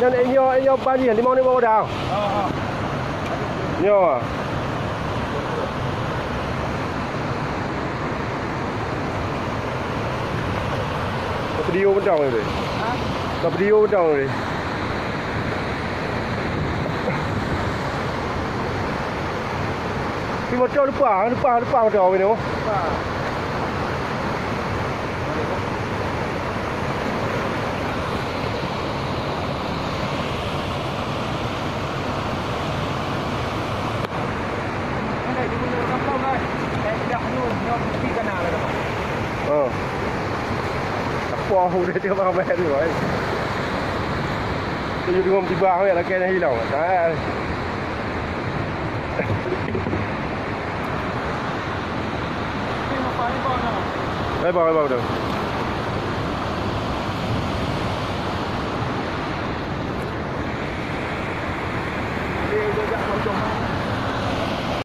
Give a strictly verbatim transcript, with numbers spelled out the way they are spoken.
Nyoe, nyoe ban jih, limong ribu dah. Nyoe. Ka video mantong tadi. Ka video mantong tadi. Tapi moto lupa, lupa, lupa moto ni. Oh. Apa udah dia makan bayar tu, ai? Tu jadi ngom tiba, ai, lagi nak hilang. Ah. Lebar, lebar dah.